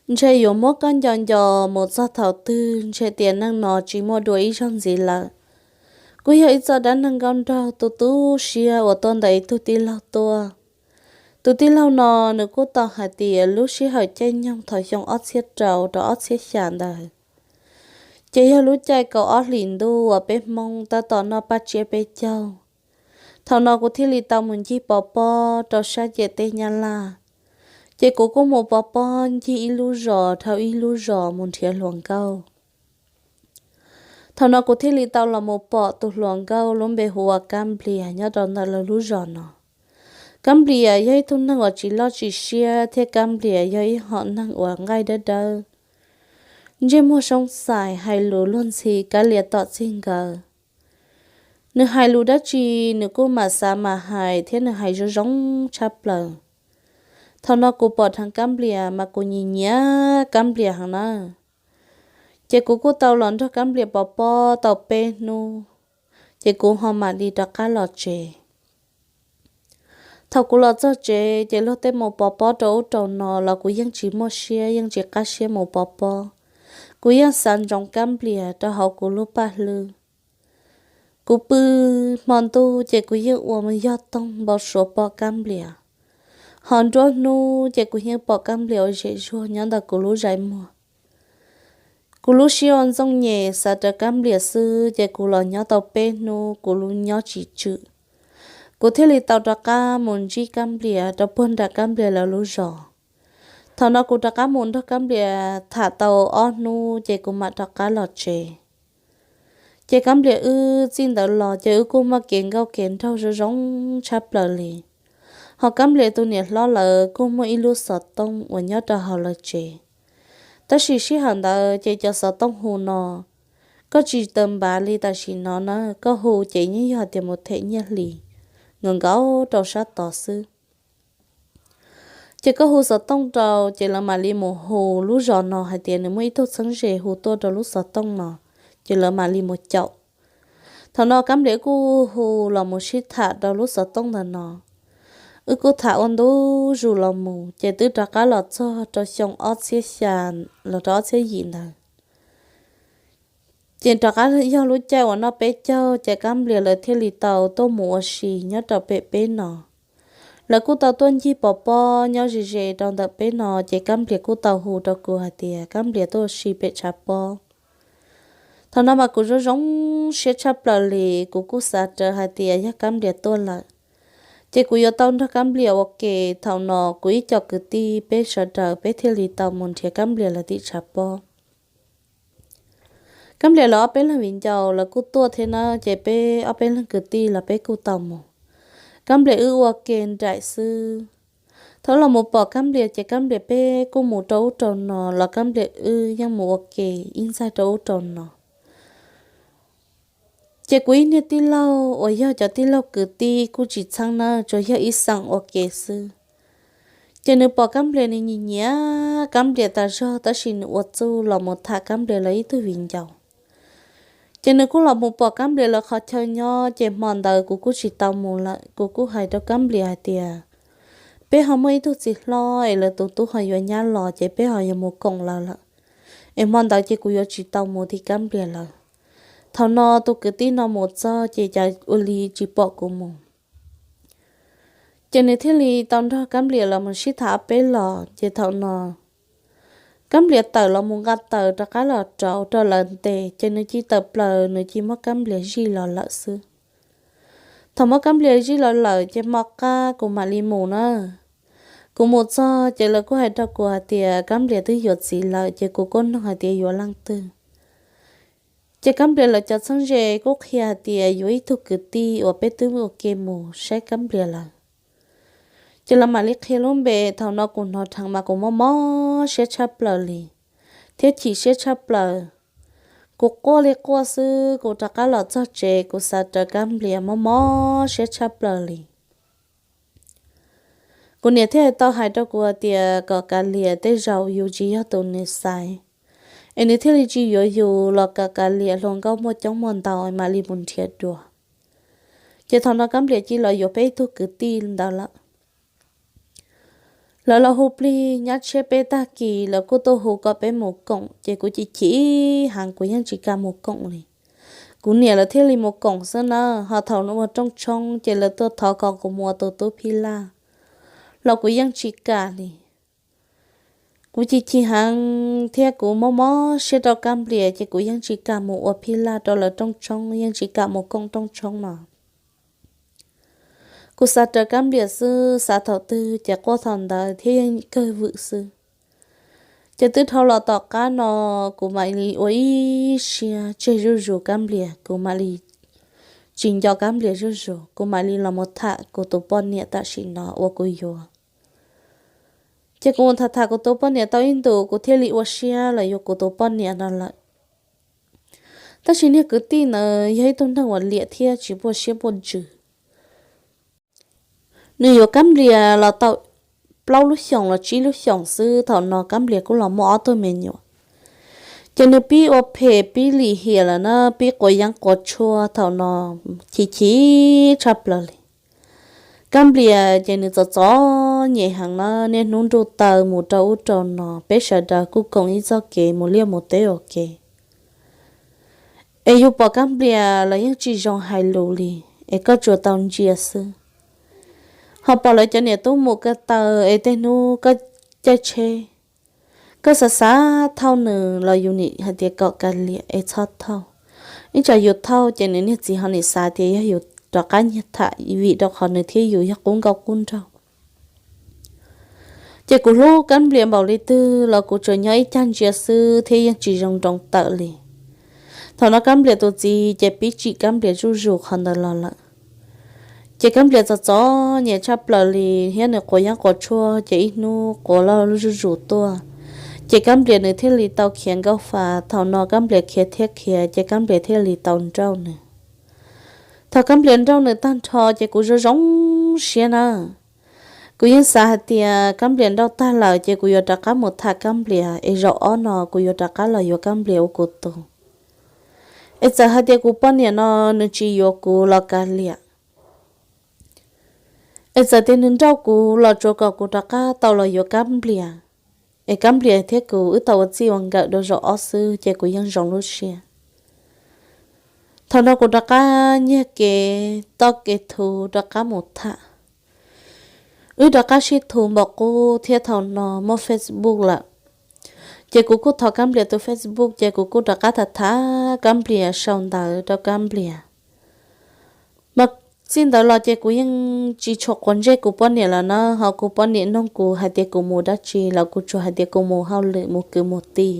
Ntshe yuav muab koj nco nco mus txog thaum twg, ntshe tiam neej no tsis muaj dua ib zaug ntxiv lawm. Kuj yog ib txoj dab neeg nkauj nraug tu tu siab uas tuaj ntawm ib tug tij laug tuaj. Tus tij laug no nws kuj tau hais tias lub sij hawm caij nyoog thaum xyoo ob txhiab rau rau ob txhiab xya ntawd, ces yog lub caij kaum ob hlis ntuj uas peb Hmoob tab tom noj paj tsiab peb caug. Thaum no kuv thiaj li tau mus ncig pov pob rau sab ciam teb Nyab Laj, ces kuv kuj mus pov pob ncig ib lub zos dhau ib lub zos mus nrhiav hluas nkauj. Thaum no kuv thiaj li tau los mus pom tus hluas nkauj lub npe hu ua Kab Nplias nyob rau ntawm lawv lub zos no. Kab Nplias yog ib tug neeg uas tsis loj tsis siab thiab Kab Nplias yog ib hom neeg uas nqaij dawb dawb, ntsej muag soob xais, hais lus luag ntxhi kav liam tom txij nkawm. Nws hais lus dab tsi nws kuj mam xav mam hais thiab nws hais zoo zoo tshaj plaws. Thaum no kuv pom dheev Kab Nplias mas kuv nyiam nyiam Kab Nplias heev na. Ces kuv kuj tau los nrog Kab Nplias pov pob tau peb hnub, ces kuv ho mam li rov qab los tsev. Thaum kuv los txog tsev ces luag tej mus pov pob rau ub rau no los kuv yeej tsis muaj siab, yeej tsis qab siab mus pov pob. Kuv yeej xav ntsoov Kab Nplias rau hauv kuv lub paj hlwb. Kuv pw hmo ntuj ces kuv yeej ua yog toog npau suav pom Kab Nplias. Ho nruab hnub ces kuv yeej pom Kab Nplias ua zem zuag nyob ntawm kuv lub zais muag. Kuv lub siab ua ntxooj nyem xav rawv Kab Nplias xwb ces kuv los nyob tau peb hnub kuv lub nyob tsis tswm. Kuv thiaj li tau rov qab mus ntsib Kab Nplias rau puag nram Kab Nplias lawv lub zos. Thaum no kuv rov qab mus nrog Kab Nplias tham tau ob hnub ces kuv mam rov qab los tsev. Ces Kab Nplias wb txij ntawd los ces wb kuj muaj kev nkauj kev nraug zoo zoo tshaj plaws li. Ho Kab Nplias tus niam hlob lawv kuj muaj ib lub xov tooj uas nyob rau hauv lawv tsev. Tab sis sij hawm ntawd ces cov xov tooj hu no, koj tsis taws npav li tam sim no na, koj hu ces yeej yog tias mus them nyiaj hlis nkaus nkaus rau sab tod xwb. Ces koj hu xov tooj rau ces lawv mam li mus hu lub zos no hais tias nws muaj ib tug txheeb ze hu tuaj rau lub xov tooj no, ces lawv mam li mus caum. Thaum no Kab Nplias kuj hu los mus sib tham rau lub xov tooj ntawm no. Wb kuj tham ua ntu zus los mus ces twb rov qab los txog rau xyoo ob txhiab xya los rau ob txhiab yim ntawd. Ces rov qab yog lub caij uas noj peb caug ces Kab Nplias lawv thiaj li tau tuaj mus ua si nyob rau pem peb no. Lawv kuj tau tuaj ncig pov pob nyob ze ze rau ntawm peb no ces Kab Nplias kuj tau hu rau kuv hais tias Kab Nplias tuaj ua si pem tshav pob. Thaum no mas kuv zoo zoo siab tshaj plaws li, kuv kuj xav rawv hais tias yog Kab Nplias tuaj lawm ces kuv yuav tau nrog Kab Nplias ua ke. Thaum no kuv ib co kwv tij peb sawv daws peb thiaj li tau mus nrhiav Kab Nplias lawv tim tshav pob. Kab Nplias lawv ob peb leeg viv ncaus lawv kuj tuaj thiab na, ces peb ob peb leeg kwv tij los peb kuj tau mus. Kab Nplias wb ua ke nraim xwb. Thaum los mus pom Kab Nplias ces Kab Nplias peb kuj mus rau ub rau no los Kab Nplias wb yeej mus ua ke ib ntxaig rau ub rau no. Ces kuv ib niag tij laug uas yog cov tij laug kwv tij kuj tsis txheeb na, tsuas yog ib xeem ua ke xwb. Ces nws pom Kab Nplias nws nyiam nyiam Kab Nplias tas zog tab sis nws ua txuj los mus tham Kab Nplias lawv ib tug viv ncaus. Ces nws kuj los mus pom Kab Nplias lawv qhov chaw nyob ces hmo ntawd kuv kuj tsis tau mus lawm, kuv kuj hais rau Kab Nplias hais tias peb ho muaj ib tug txiv hlob es lawv tus tub ho yuav nyab los ces peb ho yuav mus koom lawv lawm, es hmo ntawd ces kuv yuav tsis tau mus tim Kab Nplias lawv. Thaum no tus kwv tij no mus txog ces cas ua li tsis pom kuv mus. Ces nws thiaj li tau nrog Kab Nplias los mus sib tham ob peb los ces thaum no Kab Nplias tawm los mus nqa taws rov qab los rauv rau lawv ntes ces nws cia tawm plaws nws cia muab Kab Nplias zij los lawm xwb. Thaum muab Kab Nplias zij los lawm ces hmo qab kuv mam li mus na. Kuv mus txog ces lawv kuj hais rau kuv hais tias Kab Nplias twb yuav txiv lawm ces kuv kuj nug hais tias yuav leej twg. Ces Kab Nplias lawv cov txheeb ze kuj qhia hais tias yuav ib tug kwv tij uas peb twb ua ke mus saib Kab Nplias lawm. Ces lawv mam li qhia lub npe, thaum no kuv hnov dheev mas kuv mob mob siab tshaj plaws li, thiab chim siab tshaj plaws. Kuv quaj li quaj xwb, kuv rov qab los txog tsev kuv xav rawv Kab Nplias mob mob siab tshaj plaws li. Kuv niam thiaj tau hais rau kuv hais tias kom kav liam, tej zaum yus tsis yog tus nws xaiv, es nws thiaj li tsis yuav yus los kom kav liam, hluas nkauj muaj coob muaj ntau mam li mus nrhiav dua. Ces thaum no Kab Nplias cia los yuav peb ib tug kwv tij ntawd lawm. Lawv los hu plig nyab tshiab peb tag kis, lawv kuj tuaj hu kom peb mus koom, ces kuv chim chim heev, kuv yeej tsis kam mus koom li. Kuv niam lawv thiaj li mus koom xwb na, ho thaum ua rooj tshoob ces lawv tuaj thov kom kuv mus ua tus tub phij laj los kuv yeej tsis kam li. Kuv chim chim heev thiab kuv mob mob siab rau Kab Nplias, ces kuv yeej tsis kam mus ua phij laj rau lawv rooj tshoob, yeej tsis kam mus koom rooj tshoob no. Kuv xav raws Kab Nplias xwb, xav thaum twg ces quaj thaum ntawd thiab yeej kawg vwm xwb. Ces twb dhau los tom qab no, kuv mam li ua ib siab tseg zuj zus Kab Nplias, kuv mam li tsis nco Kab Nplias zuj zus, kuv mam li los mus tham kuv tus poj niam tam sim no uas kuv yuav. Ces kuv mus tham tham kuv tus poj niam tau ib ntus, kuv thiaj li ua siab los yuav kuv tus poj niam no lawm. Tab sis niag kwv tij ntawd yog ib tug neeg uas liam thiab tsis puaj siab puaj ntsws. Nws yuav Kab Nplias los tau plaub lub xyoos los tsib lub xyoos xwb, thaum no Kab Nplias kuj los muaj ob tug me nyuam. Ces nws pib ua phem pib lim hiam lawm na, pib quav yeeb quav tshuaj, thaum no chim chim tshaj plaws li. Kab Nplias ces nws txom txom nyem heev na, niaj hnub nruj taw mus rau ub rau no, peb sawv daws kuj koom ib txoj kev mus liaj mus teb ua ke. Es yus pom Kab Nplias los yeej tsis zoo hais lus li, es koj tsuas tau ntsia xwb. Ho pom lawv cov niam tub mus ko taw es tej hnub koj caij tsheb, koj xav xav thauj nws los yus nim hais tias kom kav liam es txhob thauj. Ib tsam yus thauj ces nws niag txiv ho nim xav tias yog yus rov qab nyiag tham, vim rau qhov nws thiab yus yog qub nkauj qub nraug. Ces kuv hlub Kab Nplias npaum li twg los kuv tsuas nyob ib cag ntsia xwb thiab yeej tsis zoo nroo tawm li. Thaum no Kab Nplias tus txiv ces pib tsim Kab Nplias zuj zus qhov ntawd los lawm. Ces Kab Nplias txom txom nyem tshaj plaws li thiab nws quav yeeb quav tshuaj ces ib hnub quav loj zuj zus tuaj. Ces Kab Nplias nws thiaj li tau khiav nkauj fa, thaum no Kab Nplias khiav thiab khiav ces Kab Nplias thiaj li tau nrauj nws. Thaum Kab Nplias nrauj nws tag nrho ces kuv zoo zoo siab na. Kuv yeej xav hais tias Kab Nplias nrauj tag lawm ces kuv yuav rov qab mus tham Kab Nplias es zaum ob no kuv yuav rov qab los yuav Kab Nplias ua kuv tus. Es txawm hais tias kuv poj niam no nws tsis yuav kuv los kav liam, es txawm tias nws nrauj kuv los tsuas kom kuv rov qab tau los yuav Kab Nplias, es Kab Nplias thiab kuv wb tau ua txij ua nkawm dua zaum ob xwb ces kuv yeej zoo lub siab. Thaum no kuv rov qab nyiag kev toj kev thuv rov qab mus tham. Wb rov qab sib thuv npaum qub thiab thaum no muaj Facebook lawm. Ces kuv kuj thov Kab Nplias tus Facebook ces kuv kuj rov qab tham tham Kab Nplias, sau ntawv rau Kab Nplias. Mas txij ntawd los ces kuv yeej tsis tshua quav ntsej kuv poj niam lawm na, ho kuv poj niam nug kuv hais tias kuv mus dab tsi los kuv tsuas hais tias kuv mus hauj lwm mus kwv mus tij.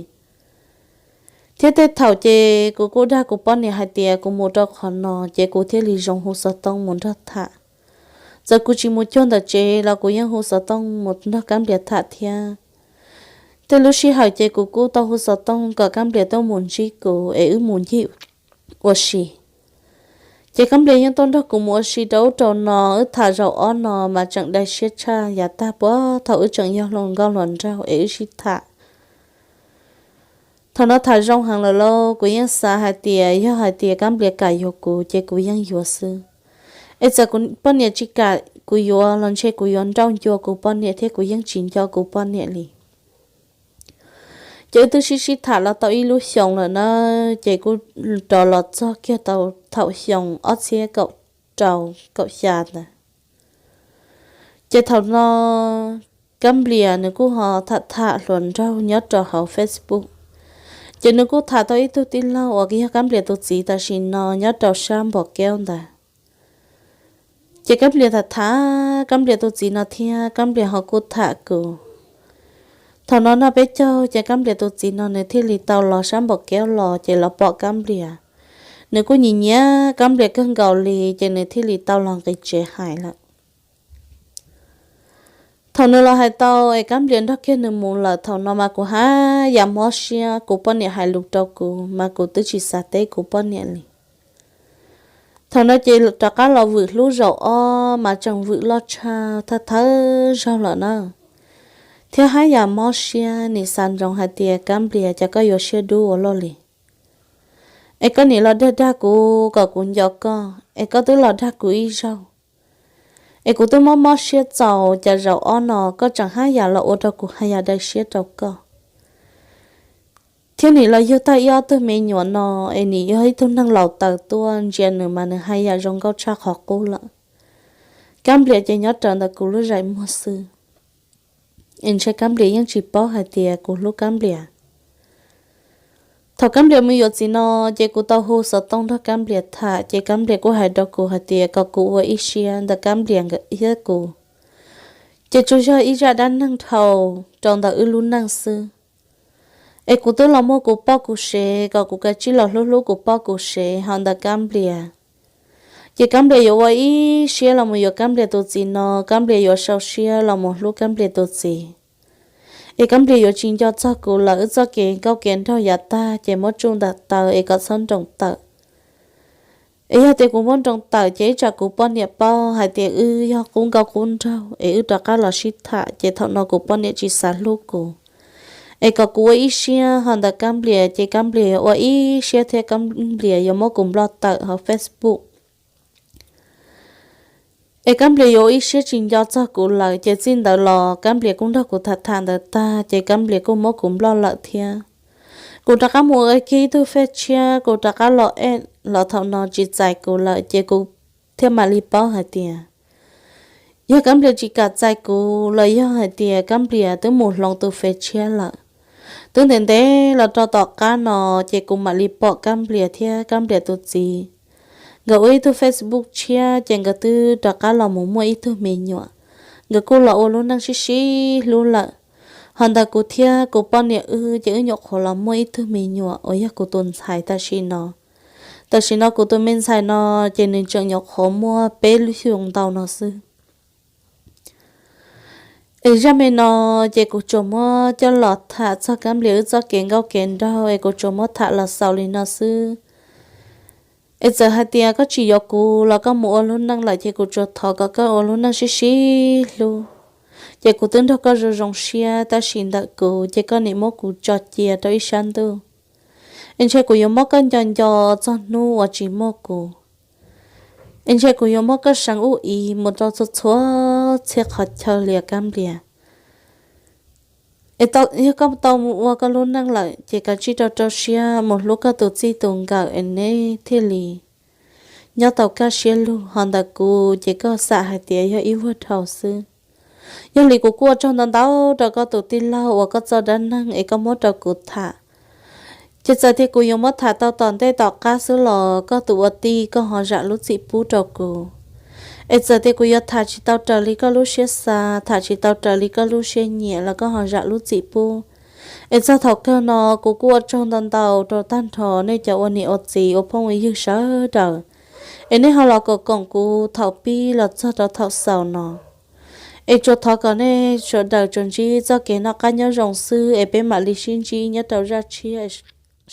Thiab tej thaum ces kuv kuj dag kuv poj niam hais tias kuv mus rau qhov no ces kuv thiaj li zoo hu xov tooj mus nrog tham. Txawm kuv tsis mus cuag ntawm tsev los kuv yeej hu xov tooj mus nrog Kab Nplias tham thiab. Tej lub sij hawm ces kuv kuj tau hu xov tooj kom Kab Nplias tuaj mus ntsib kuv es wb mus ncig ua si. Ces Kab Nplias yeej tuaj nrog kuv mus ua si rau ub rau no, wb tham zaum ob no mas tseem dai siab tshaj yav tag puag thaum wb tseem yog hluas nkauj hluas nraug es wb sib tham. Thaum no tham zoo heev lawm lauj, kuv yeej xav hais tias yog hais tias Kab Nplias kam yuav kuv ces kuv yeej yuav xwb. Es txawm kuv poj niam tsis kam kuv yuav los ntshe kuv yuav nrauj ncua kuv poj niam thiab kuv yeej tsis nco kuv poj niam li. Ces wb twb sib sib tham los tau ib lub xyoos lawm na, ces kuj rov los txog kiag tau thaum xyoo ob txhiab kaum rau kaum xya ntawd. Ces thaum no Kab Nplias nws kuj ho tham tham hluas nraug nyob rau hauv Facebook. Ces nws kuj tham tau ib tug tij laug uas yog Kab Nplias tus txiv tam sim no nyob rau sab Npom Keub ntawd. Ces Kab Nplias tham tham Kab Nplias tus txiv no thiab Kab Nplias ho kuj tham kuv. Thaum no noj peb caug ces Kab Nplias tus txiv no nws thiaj li tau los sab Npom Keub los ces los pom Kab Nplias. Nws kuj nyiam nyiam Kab Nplias kawg nkaus li ces nws thiaj li tau los nqis tsev hais lawm. Thaum nws los hais tau es Kab Nplias nrog kiag nws mus lawm, thaum no mas kuv haj yam mob siab, kuv poj niam hais lus rau kuv mas kuv twb tsis xav teb kuv poj niam li. Thaum no ces rov qab los vwm hlub zaum ob mas tseem vwm loj tshaj thawj thawj zaug lawm na. Thiab haj yam mob siab, nim xav ntsoov hais tias Kab Nplias cas koj yuav siab dub ua luaj li. Es koj nim los dag dag kuv kom kuv nco koj, es koj twb los dag kuv ib zaug. Es kuv twb mob mob siab txaus, cas zaum ob no koj tseem haj yam los ua rau kuv haj yam daim siab rau koj, thiab nim los yug tau ib ob tug me nyuam no, es nim yog ib tug neeg laus taws tuaj, ntsia nws mas nws haj yam zoo nkauj tshaj qhov qub lawm. Kab Nplias ces nyob raws ntawm kuv lub zais muag xwb, es ntshe Kab Nplias yeej tsis paub hais tias kuv hlub Kab Nplias. Thaum Kab Nplias mus yuav txiv no, ces kuv tau hu xov tooj nrog Kab Nplias tham, ces Kab Nplias kuj hais rau kuv hais tias kom kuv ua ib siab ntawm Kab Nplias nkawd thiab kuv, ces tsuas yog ib zaj dab neeg dhau rau ntawm wb lub neej xwb. Es kuv twb los muaj kuv poj kuv sev, kom kuv kav tsij los hlub hlub kuv poj kuv sev. Ho ntawm Kab Nplias, ces Kab Nplias yuav ua ib siab los mus yuav Kab Nplias tus txiv no, Kab Nplias yuav sau siab los mus hlub Kab Nplias tus txiv. Es Kab Nplias yuav tsis nco txog kuv lawm, wb txoj kev nkauj kev nraug yav tag ces muab tsuj ntawm taw es kom txhob nroo tawm. Es yog tias kuv muab nroo tawm ces ib tsam kuv poj niam paub hais tias wb yog qub nkauj qub nraug es wb rov qab los sib tham, ces thaum no kuv poj niam tsis xav hlub kuv. Es kom kuv ua ib siab, ho ntawm Kab Nplias ces Kab Nplias yuav ua ib siab thiab Kab Nplias yuav muab kuv nploj tawm hauv Facebook. Es Kab Nplias yuav ua ib siab tsis nco txog kuv lawm, ces txij ntawd los Kab Nplias kuj nrog kuv tham tham ntawd tag, ces Kab Nplias kuj muab kuv nploj lawm thiab. Kuv rov qab mus ua kiag ib tug fej tshiab, kuv rov qab los ej los thaum no tsis txais kuv lawm, ces kuv thiaj mam li paub hais tias yog Kab Nplias tsis kam txais kuv los yog hais tias Kab Nplias twb mus hloov tus fej tshiab lawm. Twb ntev ntev los rau tom qab no, ces kuv mam li pom Kab Nplias thiab Kab Nplias tus txiv nkawd ua ib tug Facebook tshiab, ces nkawd twb rov qab los mus muaj ib tug me nyuam. Nkawd kuj los ua lub neej sib sib hlub lawm. Ho ntawm kuv thiab kuv poj niam wb ces wb nyuam qhuav los muaj ib tug me nyuam uas yog kuv tus ntxhais tam sim no. Tam sim no kuv tus me ntxhais no ces nws tseem nyuam qhuav muaj peb lub xyoo ntau no xwb. Es zaj me no ces kuv tsuas muab coj los tham txog Kab Nplias wb txoj kev nkauj kev nraug, es kuv tsuas muab tham los xaus li no xwb. Es txawm hais tias koj tsis yuav kuv los koj mus ua lub neej lawm, ces kuv tsuas thov kom koj ua lub neej sib sib hlub. Ces kuv twb nrog koj zoo zoo siab, tab sis ntawm kuv ces koj nim muab kuv tso cia rau ib sab ntuj. Es ntshe kuv yuav muab koj nco nco txog hnub uas tsis muaj kuv. Es ntshe kuv yuav muab koj seev ub ib mus rau txhua txhua txhia qhov chaw li Kab Nplias. Es yog koj tau mus ua koj lub neej lawm, ces kav tsij rau rau siab mus hlub koj tus txij tus nkawm es neb thiaj li nyob tau kaj siab lug. Ho ntawm kuv ces koj xam hais tias yog ib vuag dhau xwb. Yog li kuv kuj ua tsaug ntau ntau rau koj tus tij laug uas koj txoj dab neeg es koj muab rau kuv tham. Ces txawm tias kuv yuav muab tham tau tom ntej tom qab xwb los koj tus ua tij koj ho zam lub txim pub rau kuv. Es txawm tias kuv yuav tham tsis tau raws li koj lub siab xav, tham tsis tau raws li koj lub siab nyiam los koj ho zam lub txim pub. Es txog thaum kawg no kuv kuj ua tsaug ntau ntau rau tag nrho nej cov ua niam ua txiv ua phooj ua ywg sawv daws, es nej ho los koom koom kuv thaum pib los txog rau thaum xaus no. Es tsuas thov kom nej sawv daws tsuas ntsib txoj kev noj qab nyob zoo xwb, es peb mam li sib ntsib nyob rau zaj tshiab.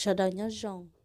Sawv daws nyob zoo.